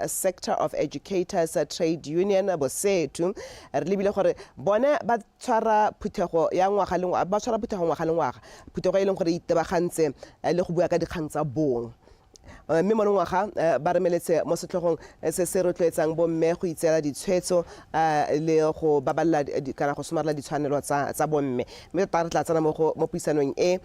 Sector of Educators Trade Union, BOSETU. Re lebile gore bone ba tshwara phuthego ya ngwaga le ba tshwara phuthego ngwaga le ngwaga, phuthego e leng gore e itebagantse le go bua ka dikgang tsa bong. Mme monongwaga ba remeletse mo setlhogong se se rotloetsang bomme go itseela ditshwetso le go babalela kana go somarela ditshwanelo tsa bomme. Mme tota re tla tsena mo puisanong e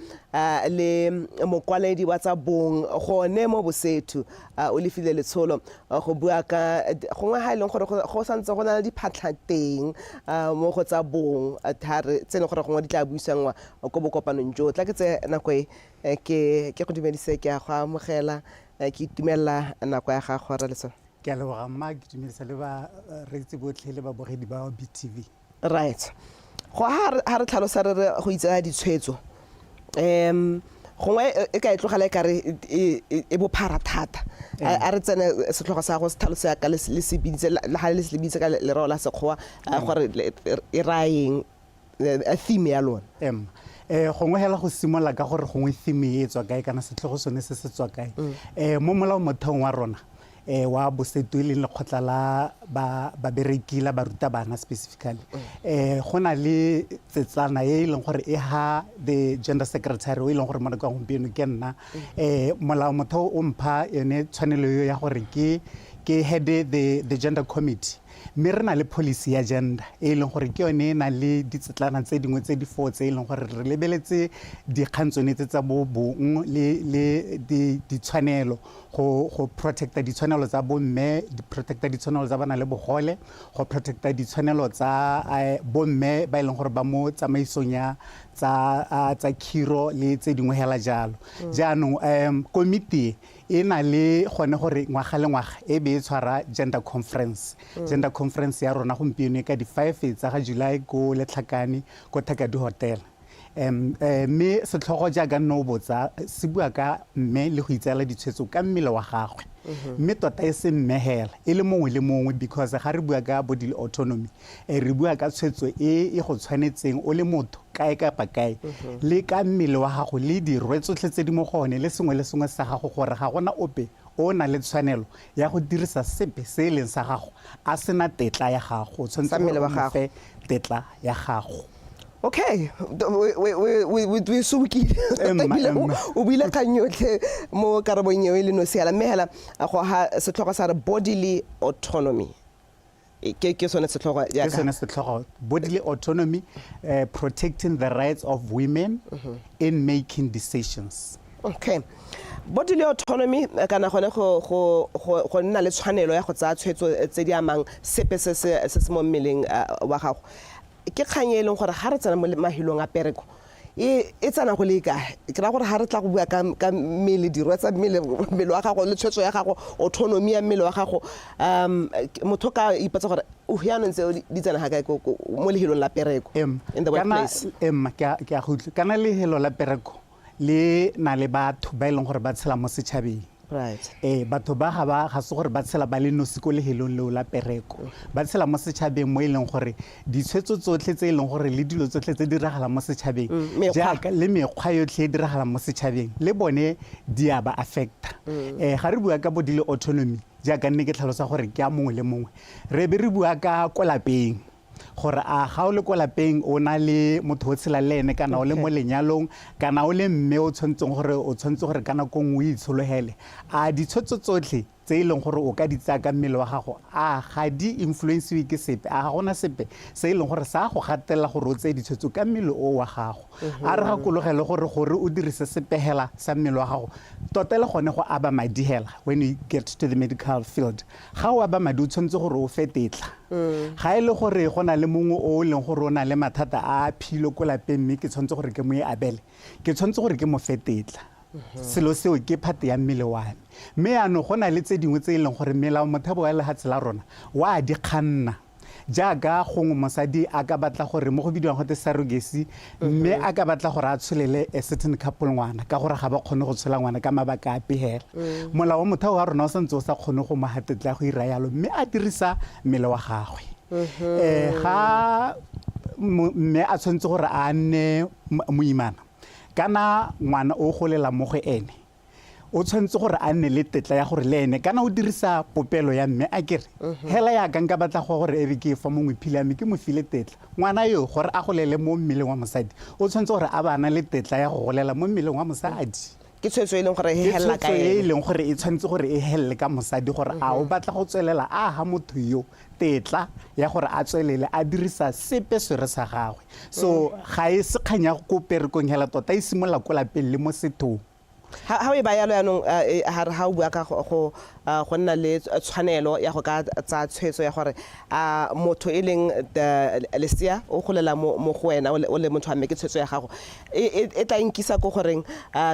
le mokwaledi wa tsa bong gone mo BOSETU, o lefile letsholo, go bua ka gongwe ga e leng gore go santse go na le diphatlha teng mo go tsa bong thare tse e leng gore gongwe di tla buisanngwa ko bokopanong jo. Tla ke tse nako e ke go dumedise, ke a go amogela, ke itumelela nako ya gago, Rre Letsholo. Ke a leboga mma, ke dumedisa le bareetsi botlhe le babogedi ba BTV. Right. Go ha re tlhalosa re re go itseela ditshwetso, gongwe e ka e tlogela e kare e bophara thata. A re tsene setlhogo sa go se tlhalosa ka le se biditse, le ga le se biditse ka lereo la Sekgowa, gore e raya eng theme ya lona. Em gongwe hela go simolola ka gore gongwe theme e tswa kae kana setlhogo sone se se tswa kae. Mo molao motheong wa rona wa BOSETU, e leng lekgotla la ba babereki la barutabana specifically, go na le tsetsana e e leng gore e ha the gender secretary, o e leng gore mo nakong ya gompieno ke nna. Molao motheo o mpha yone tshwanelo eo ya gore ke head the gender committee, mme re na le policy ya gender e e leng gore ke yone e nang le ditsetlana tse dingwe tse di four tse e leng gore re lebeletse dikgang tsone tse tsa bo bong le ditshwanelo, go protecta ditshwanelo tsa bomme, di protecta ditshwanelo tsa bana le bogole, go protecta ditshwanelo tsa bomme ba e leng gore ba mo tsamaisong ya tsa khiro le tse dingwe hela jalo. Jaanong komiti e na le gone gore ngwaga le ngwaga e be e tshwara gender conference. Gender conference ya rona gompieno e ka di-5 tsa ga July ko Letlhakane, ko Thakadu Hotel. Mme setlhogo, jaaka nne o botsa, se bua ka mme le go itseela ditshwetso ka mmele wa gagwe. Mme tota e se mme hela, e le mongwe le mongwe, because ga re bua ka bodily autonomy, re bua ka tshwetso e e go tshwanetseng o le motho kae kapa kae, le ka mmele wa gago le dirwe tsotlhe tse di mo go one le sengwe le sengwe sa gago, gore ga gona ope o na le tshwanelo ya go dirisa sepe se e leng sa gago a sena tetla ya gago. O tshwanetse Sa mmele gore wa o mo gago. fe tetla ya gago. Okay, o e sobokile. Emma, Ebile emma. o buile kgang yotlhe mo karabong eo e le nosi hela. Mme hela go ha setlhogo sa re bodily autonomy, ke sone setlhogo Ke jaaka sone setlhogo, bodily autonomy, protecting the rights of women in making decisions. Okay, bodily autonomy, kana gone go nna le tshwanelo ya go tsaya tshwetso tse di amang sepe se se mo mmeleng wa gago, ke kgang e leng gore ga re tsena mo mahelong a pereko e tsena go le kae? Ke raya gore ga re tla go bua ka mmele, dirwe tsa mmele, mmele wa gago le tshwetso ya gago, autonomy ya mmele wa gago, motho ka ipotsa gore o yaanong tseo di tsena ga kae mo lehelong la pereko, in the Kana workplace? Emma, ke a go utlwa. Kana lehelo la pereko le na le batho ba e leng gore ba tshela mo setšhabeng. Batho ba ga se gore ba tshela ba le nosi ko lehelong leo la pereko. Ba tshela mo setšhabeng mo e leng gore ditshwetso tsotlhe tse e leng gore le dilo tsotlhe tse diragalang mo setšhabeng, Mekgwa. Jaaka le mekgwa yotlhe e diragalang mo setšhabeng, le bone di a ba affecta. Ga re bua ka bodily autonomy, jaaka nne ke tlhalosa gore ke a mongwe le mongwe, re be re bua ka ko lapeng, gore a ga o le ko lapeng o na le motho o tshelang le ene, kana o le mo lenyalong, kana o le mme o tshwanetseng gore o tshwanetse gore ka nako nngwe o itshologele, a ditshwetso tsotlhe tse e leng gore o ka di tsaya ka mmele wa gago, a ga di influenciwe ke sepe, a ga gona sepe se e leng gore sa go gatelela gore o tseye ditshwetso ka mmele o wa gago. A re gakologele gore o dirise sepe hela sa mmele wa gago, tota le gone go aba madi hela, when you get to the medical field, ga o aba madi o tshwanetse gore o fe tetla. Ga e le gore go na le mongwe o e leng gore o na le mathata a philo ko lapeng, mme ke tshwanetse gore ke mo e abele, ke tshwanetse gore ke mo fe tetla. Selo seo ke phate ya mmele wa me. Mme yaanong go na le tse dingwe tse e leng gore melao motheo wa lehatshe la rona wa di kganna, jaaka gongwe mosadi a ka batla gore mo go bidiwang gote surrogacy, mme a ka batla gore a tsholele a certain couple ngwana ka gore ga ba kgone go tshola ngwana ka mabaka ape hela. Molao wa motheo wa rona o santse o sa kgone go mo ha tetla ya go ira yalo, mme a dirisa mmele wa gagwe. Ga mme a tshwanetse gore a nne moimana, kana ngwana o golela mo go ene. O tshwanetse gore a nne le tetla ya gore le ene kana o dirisa popelo ya mme a kere hela yaka nka batla go gore e be ke fa mongwe phile ya me ke mo file tetla. Ngwana yo gore a golele mo mmeleng wa mosadi o tshwanetse gore a ba na le tetla ya go golela mo mmeleng wa mosadi. Ke tshwetso e leng gore e helela ka ene. Ke tshwetso e leng gore e tshwanetse gore e helele ka mosadi gore a o batla go tswelela a ha motho yo tetla ya gore a tswelele a dirisa sepe swere sa gagwe. So ga e se kgang ya ko perekong hela tota, e simolola ko lapeng le mo sethong. Ha o e ba yalo yaanong, ha o bua ka go nna le tshwanelo ya go ka tsaya tshwetso ya gore a motho e leng lesea o golela mo go wena o le motho wa mme, ke tshwetso ya gago e tla nkisa ko goreng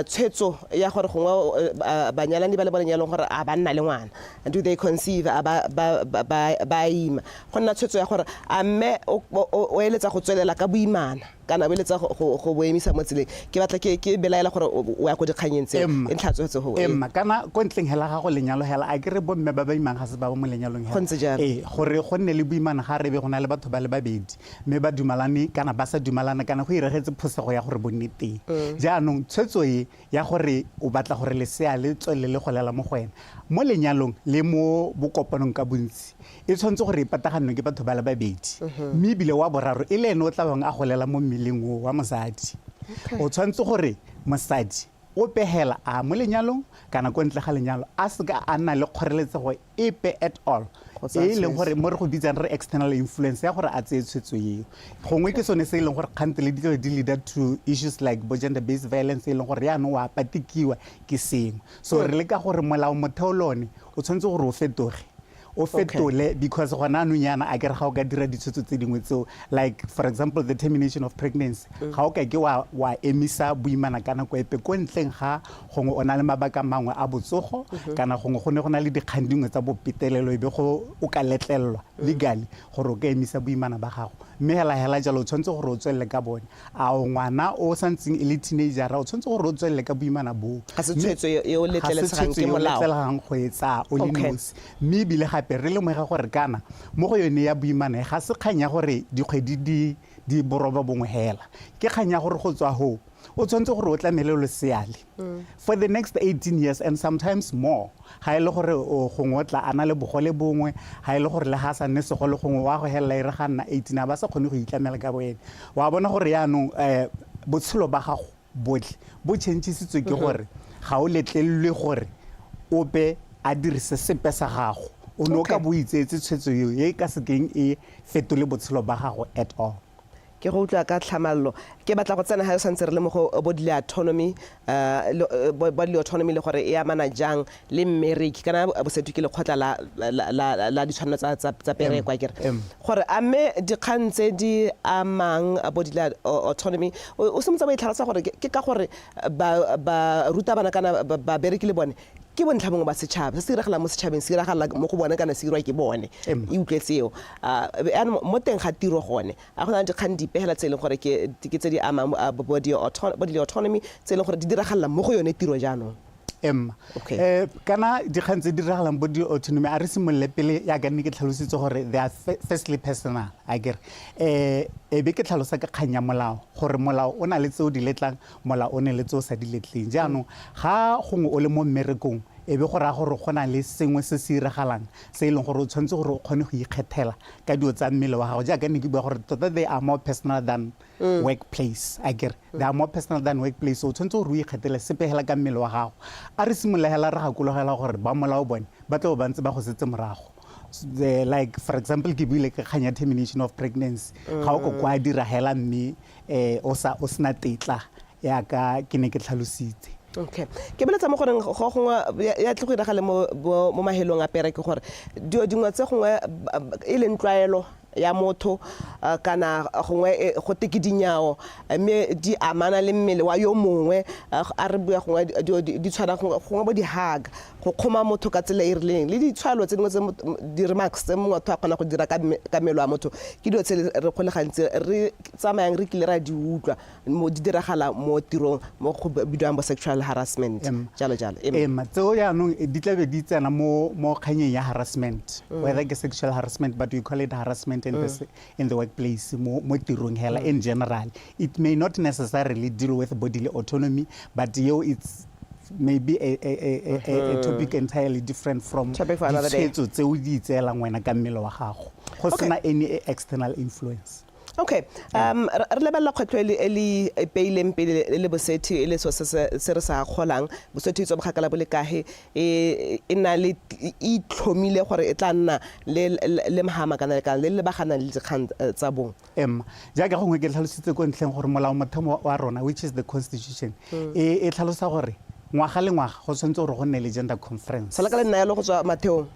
tshwetso ya gore gongwe banyalani ba le mo lenyalong gore a ba nna le ngwana, do they conceive, a ba ima, go nna tshwetso ya gore a mme o eletsa go tswelela ka boimana kana o eletsa go bo emisa mo tseleng. Ke batla ke belaela gore o ya ko dikganyeng tseo e ntlhatswetse go Emma, kana ko ntleng hela ga go lenyalo hela a ke re bomme ba ba imang ga se ba ba mo lenyalong hela. Go ntse jalo. Ee, gore go nne le boimana ga re be go na le batho ba le babedi mme ba dumalane kana ba sa dumalana kana go iregetse phosego ya gore bo nne teng. Jaanong tshwetso e ya gore o batla gore lesea le tswelele le golela mo go wena mo lenyalong le mo bokopanong ka bontsi e tshwanetse gore e pataganwe ke batho ba le babedi, mme ebile wa boraro e le ene o tla bang a golela mo mmeleng o wa mosadi. O tshwanetse gore mosadi o pegela a mo lenyalong kana ko ntle ga lenyalo a seka a nna le kgoreletsego epe at all e leng gore mo re go bitsang re external influence ya gore a tseye tshwetso eo. Gongwe ke sone se e leng gore kgante le dilo di leader to issues like bo gender based violence e leng gore yaanong wa patikiwa ke sengwe. So re leka gore molao motheo le one o tshwanetse gore o fetoge, o fetole, because gona anong yana a kere ga o ka dira ditshwetso tse dingwe tseo, like for example the termination of pregnancy, ga o ka ke wa emisa boimana ka nako epe ko ntleng ga gongwe o na le mabaka mangwe a botsogo kana gongwe go ne go na le dikgang dingwe tsa bopetelelo e be go o ka letlelelwa legally gore o ka emisa boimana ba gago. Mme hela hela jalo o tshwanetse gore o tswelele ka bone. A o ngwana o santseng e le teenager, o tshwanetse gore o tswelele ka boimana boo. Ga se tshwetso e o letlelesegang ke molao. Letlelegang go e tsaya o le nosi. Mme ebile gape re lemoge gore kana mo go yone ya boimana ga se kgang ya gore dikgwedi di boroba bongwe hela, ke kgang ya gore go tswa ho o tshwanetse gore o tlamele leseale for the next 18 years and sometimes more, ga e le gore gongwe o tla a na le bogole bongwe, ga e le gore le ga a sa nne segole gongwe wa go helela e re ga nna 18 a ba sa kgone go itlamela ka boene. Wa bona gore yaanong botshelo ba gago botlhe bo changesitswe ke gore ga o letlelelwe gore ope a dirise sepe sa gago. O ne o ka bo itseetse tshwetso eo e ka sekeng e fetole botshelo ba gago at all. Ke go utlwa ka tlhamallo. Ke batla go tsena ga e santse re le mo go bodily autonomy, bodily autonomy le gore e amana jang le mmereki kana bosetu ke lekgotla la ditshwanelo tsa pereko akere gore a mme dikgang tse di amang bodily autonomy o simotse bo e tlhalosa gore ke ka gore ba rutabana kana babereki le bone ke bontlha bongwe ba setšhaba, se se diragalang mo setšhabeng se diragala mo go bone kana se dirwa ke bone. E utlwetse eo. Mo teng ga tiro gone a go na le dikgang dipe hela tse e leng gore ke tse di amang bodily autonomy tse e leng gore di diragalela mo go yone tiro jaanong? Emma, kana dikgang tse di diragalang bodily autonomy a re simolole pele yaka nne ke tlhalositse gore they are firstly personal akere. E be ke tlhalosa ka kgang ya molao gore molao o na le tse o di letlang, molao o ne le tse o sa di letleng. Jaanong ga gongwe o le mo mmerekong e be go raya gore go na le sengwe se se iragalang se e leng gore o tshwanetse gore o kgone go ikgethela ka dilo tsa mmele wa gago, jaaka ne ke bua gore tota they are more personal than workplace akere. They are more personal than workplace, so o tshwanetse gore o ikgethele sepe hela ka mmele wa gago. A re simolola hela re gakologela gore ba molao bone ba tlo ba ntse ba go setse morago. Like for example ke buile ka kgang ya termination of pregnancy, ga o ko kwa dira hela mme o sa o sena tetla yaka ke ne ke tlhalositse. Okay, ke beletsa mo goreng go gongwe ya tle go iragale mo mahelong a pere ke gore dilo dingwe tse gongwe e leng tlwaelo ya motho kana gongwe go te ke dinyao mme di amana le mmele wa yo mongwe, a re bua gongwe di tshwana gongwe bo di-hug, go kgoma motho ka tsela e rileng le ditshwalo tse dingwe tse di-remarks tse motho a kgona go dira ka mmele wa motho, ke dilo tse re go le gantsi re tsamayang re kile ra di utlwa mo di diragala mo tirong mo go bidiwang bo sexual harassment jalo jalo. Emma, tseo jaanong di tlabe di tsena mo kganyeng ya harassment, whether ke sexual harassment, but we call it harassment in the workplace, mo tirong hela in general. It may not necessarily deal with bodily autonomy, but yo it's maybe a topic entirely different from Topic for another day. ditshwetso tse o di itseelang wena ka mmele wa gago go sena any external influence. Okay, re lebelela kgwetlho e le e peileng pele e le Bosethi, e le so se se re sa kgolang. Bosethi e tswa bokgakala bo le kae, e na le e itlhomile gore e tla nna le mhama kana kana le lebaganang le dikgang tsa bong? Emma, jaaka gongwe ke tlhalositse ko ntlheng gore molao motheo wa rona, which is the constitution, e tlhalosa gore ngwaga le ngwaga go tshwanetse gore go nne le gender conference. Sala ka le nna yalo go tswa matheong.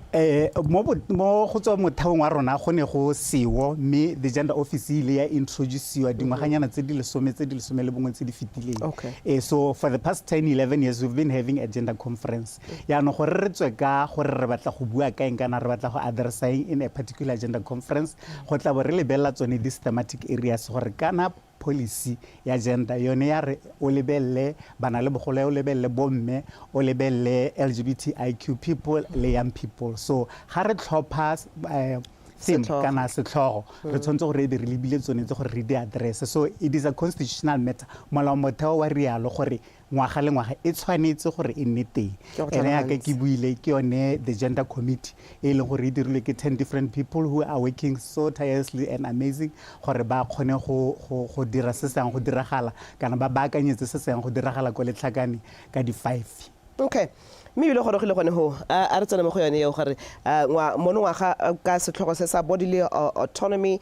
Mo go tswa motheong wa rona go ne go sewo, mme the gender office e ile ya introduciwa dingwaganyana tse di lesome, tse di 11 tse di fetileng. So for the past 10 11 years we've been having a gender conference. Yaanong gore re tswe ka gore re batla go bua ka eng kana re batla go addressa eng in a particular gender conference, go tla bo re lebelela tsone these thematic areas, gore kana policy ya gender yone ya re o lebelele bana le bogole, o lebelele bomme, o lebelele LGBTIQ people le young people. So ga re tlhopha theme Setlhogo. kana setlhogo, re tshwanetse gore e be re lebile tsone tse gore re di address. So it is a constitutional matter, molao motheo wa rialo gore ngwaga le ngwaga e tshwanetse gore e nne teng. Ke go Ene yaka tlhalogantse. ke buile, ke yone the gender committee e leng gore e dirilwe ke 10 different people who are working so tirelessly and amazing gore ba kgone go dira se se yang go diragala kana ba baakanyetse se se yang go diragala ko Letlhakane ka di-5. Okay, mme ebile gorogile gone ho, a re tsene mo go yone eo gore monongwaga, ka setlhogo se sa bodily autonomy,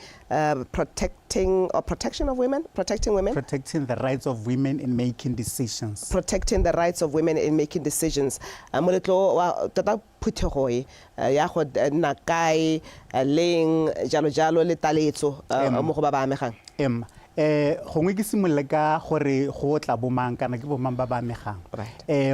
protecting or protection of women, protecting women. Protecting the rights of women in making decisions. Protecting the rights of women in making decisions. Moletlo wa tota, phuthego e ya go nna kae, leng, jalo jalo, le taletso mo go ba ba amegang? Emma, gongwe ke simolole ka gore go tla bomang kana ke bomang ba ba amegang.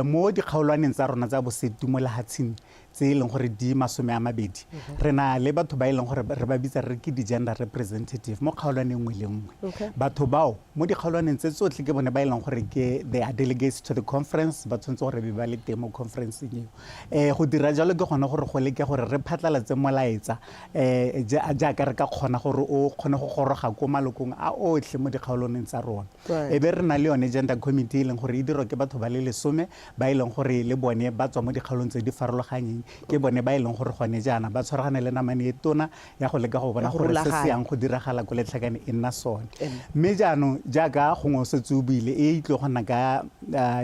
Mo dikgaolwaneng tsa rona tsa Bosetu mo lehatsheng tse e leng gore di 20, re na le batho ba e leng gore re ba bitsa re ke di-gender representative mo kgaolwaneng nngwe le nngwe. Batho bao mo dikgaolwaneng tse tsotlhe ke bone ba e leng gore ke they are delegates to the conference, ba tshwanetse gore be ba le teng mo conferenceng eo. Go dira jalo ke gone gore go leke gore re phatlalatse molaetsa jaaka re ka kgona gore o kgone go goroga ko malokong a otlhe mo dikgaolwaneng tsa rona. E be re na le yone gender committee e leng gore e dirwa ke batho ba le 10 ba e leng gore le bone ba tswa mo dikgaolong tse di farologanyeng. Ke bone ba e leng gore gone jaana ba tshwaragane le namane e tona ya go leka go bona Ya go gore se se rulaganya. yang go diragala ko Letlhakane e nna sone. Mme Mme jaanong jaaka gongwe o setse o buile, e tlile go nna ka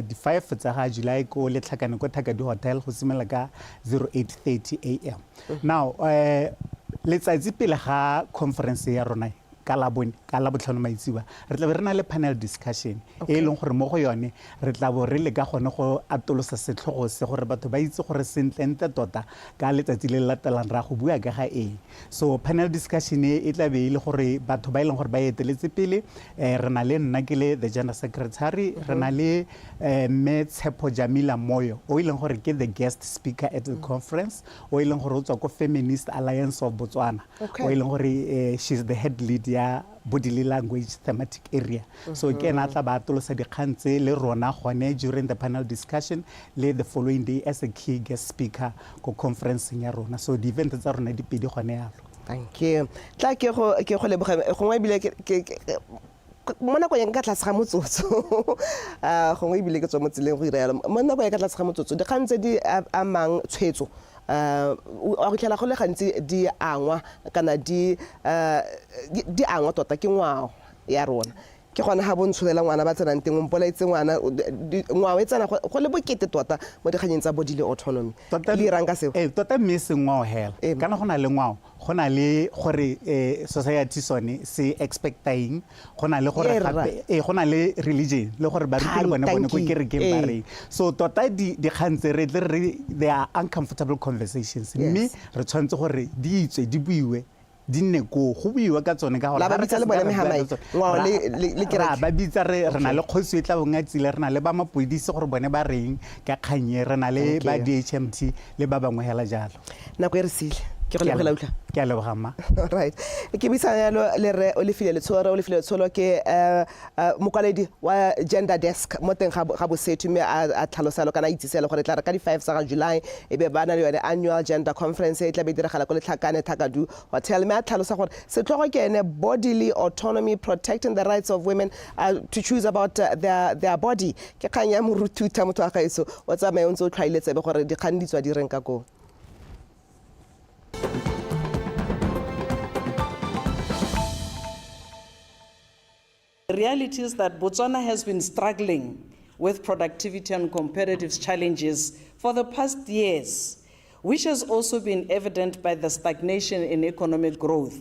di-5 tsa ga July ko Letlhakane ko Thakadi Hotel go simolola ka 08:30 am. Now letsatsi pele ga conference ya rona ka Labone, ka Labotlhano maitsiwa, re tla be re na le panel discussion e leng gore mo go yone re tla bo re leka gone go atolosa setlhogo se gore batho ba itse gore sentlentle tota ka letsatsi le le latelang ra go bua ka ga eng. So panel discussion e e tla be e le gore batho ba e leng gore ba eteletse pele, re na le nna ke le the gender secretary, re na le mme Tshepo Jamila Moyo o e leng gore ke the guest speaker at the conference, o e leng gore o tswa ko Feminist Alliance of Botswana, o e leng gore she's the head lead ya bodily language thematic area. So ke ena a tla ba atolosa dikgang tse le rona gone during the panel discussion le the following day as a key guest speaker ko conferenceng ya rona. So di-event tsa rona di pedi gone yalo. Thank you. Tla ke go leboge gongwe ebile mo nakong ya ka tlase ga motsotso, gongwe ebile ke tswa mo tseleng go ira yalo, mo nakong ya ka tlase ga motsotso, dikgang tse di amang tshwetso, wa go tlhela go le gantsi di angwa kana di angwa tota ke ngwao ya rona. Ke gone ga bontsholela ngwana ba tsenang teng, o mpolaetse ngwana, ngwao e tsena go le bokete tota mo dikganyeng tsa bodily autonomy. Le irang ka seo? Tota mme e seng ngwao hela, kana go na le ngwao, go na le gore society sone se expecta eng, go na le gore gape go na le religion le gore baruti le bone ko Thank you. kerekeng ba reng. So tota dikgang tse re tle re they are uncomfortable conversations, mme re tshwanetse gore di itswe, di buiwe, di nne koo go buiwa ka tsone ka gore La ba ha re bitsa ka le se bone ka ra bua ka mehamai, tsone, ngwao le kereke. Ra ba bitsa, re na le kgosi e tla bong a tsile, re na le ba mapodisi gore bone ba reng ka kgang e, re na le Thank ba you. DHMT le ba bangwe hela jalo. Nako e re sile. Ke go lebogela utlwa. Ke a leboga mma. Right, ke buisana yalo le re Olefile Letsholo. Re Olefile Letsholo ke mokwaledi wa gender desk mo teng ga BOSETU, mme a tlhalosa yalo kana a itsise yalo gore tla re ka di-5 tsa ga July e be ba na le yone annual gender conference e tla be e diragala ko Letlhakane Thakadu Hotel, mme a tlhalosa gore setlhogo ke ene bodily autonomy, protecting the rights of women to choose about their body. Ke kgang ya morututa motho wa gaetso o tsamaye o ntse o tlhwaile tsebe gore dikgang di tswa di reng ka koo. The reality is that Botswana has been struggling with productivity and competitive challenges for the past years, which has also been evident by the stagnation in economic growth.